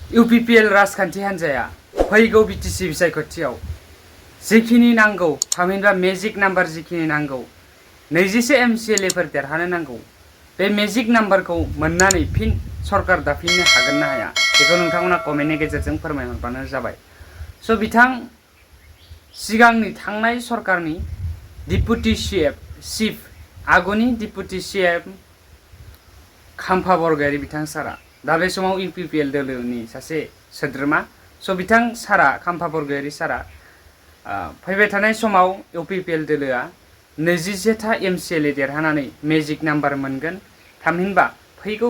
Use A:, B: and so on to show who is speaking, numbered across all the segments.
A: UPPL राजखान्थि हान्जाया फैगौ BTC बिसायख'थियाव जिखिनि नांगौ थामहिनबा मेजिक नाम्बार जिखिनि नांगौ 21 MCLA फोर देरहानो नांगौ बे मेजिक नाम्बारखौ मोननानै फिन सरकार दाफिननो हागोन ना हाया बेखौ नोंथांमोना कमेन्टनि गेजेरजों फोरमायहरबानो जाबाय। स' बिथां सिगांनि थांनाय सरकारनि डिपुटि चिफ आगुनि डिपुटि CM खाम्फा बरगयारी बिथां सारा दा बे समाव UPPL दोलोनि सासे सोद्रोमा। स' बिथां सारा खाम्फा बरगयारी सारा फैबाय थानाय समाव UPPL दोलोआ 21था MCLA देरहानानै मेजिक नाम्बार मोनगोन थामहिनबा फैगौ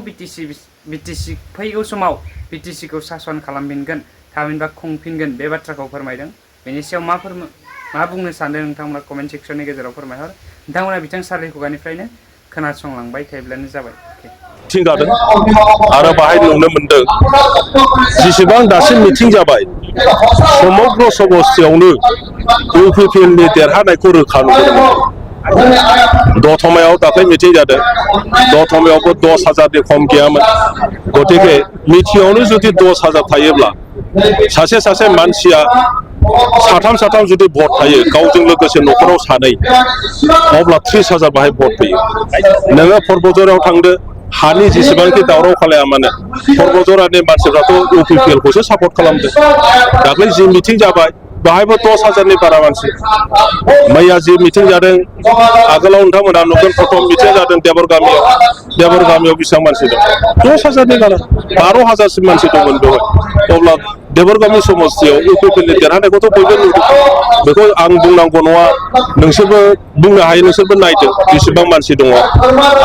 A: फैगौ समाव BTC खौ सासन खालामफिनगोन थामहिनबा खुंफिनगोन बे बाथ्राखौ फोरमायदों। बेनि सायाव मा बुंनो सानदों नोंथांमोना कमेन्ट सेक्सननि गेजेराव फोरमायहर। नोंथांमोना बिथां सारनि खुगानिफ्रायनो खोनासंलांबाय थायोब्लानो जाबाय।
B: मिथिं जादों आरो बाहाय नुनो मोनदों जेसेबां दासिम मिथिं जाबाय समग्र समस्थियावनो UPPL नि देरहानायखौ रोखा नुनो मोनदों। दतमायाव दाख्लै मिथिं जादों दतमायावबो 10,000नि खम गैयामोन। गतिके मिथिङावनो जुदि 10,000 थायोब्ला सासे मानसिया साथाम जुदि भट थायो गावजों लोगोसे न'खराव सानै अब्ला 30,000 बाहाय भट फैयो। नोङो परबजराव थांदो हानि जेसेबांखि दावराव खालाया मानो परबजरानि मानसिफ्राथ' UPPL खौसो सापर्ट खालामदों। दाख्लै जि मिथिं जाबाय बाहायबो 10,000नि बारा मानसि। मैया जि मिथिं जादों आगोलाव नोंथांमोना नुगोन प्रथम मिथिं जादों देबर गामियाव बेसेबां मानसि दं 10,000नि बारा 12,000सिम मानसि दंमोन बेवहाय। अब्ला देबर गामि समस्थियाव UPPL नि देरहानायखौथ' बयबो नुदों। बेखौ आं बुंनांगौ नङा नोंसोरबो बुंनो हायो नोंसोरबो नायदों बेसेबां मानसि दङ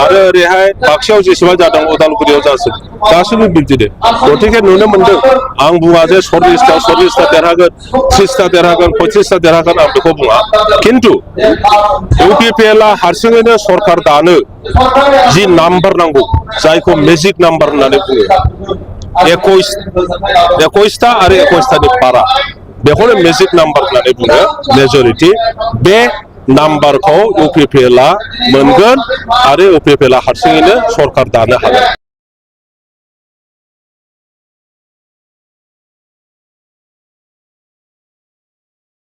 B: आरो ओरैहाय बाक्सायाव जेसेबां जादों उदालगुरियाव जाजोब गासैबो बिदिनो। गतिके नुनो मोनदों आं बुङा जे 40टा देरहागोन 30टा देरहागोन 35टा देरहागोन आं बेखौ बुङा। खिन्थु UPPL हारसिङैनो सरकार दानो जि नाम्बार नांगौ जायखौ मेजिक नाम्बार होननानै बुङो 21टा आरो 21टानि बारा बेखौनो मेजिक नाम्बार होननानै बुङो मेजरिटि। बे नाम्बारखौ UPPL मोनगोन आरो UPPL हारसिङैनो सरकार दानो हागोन।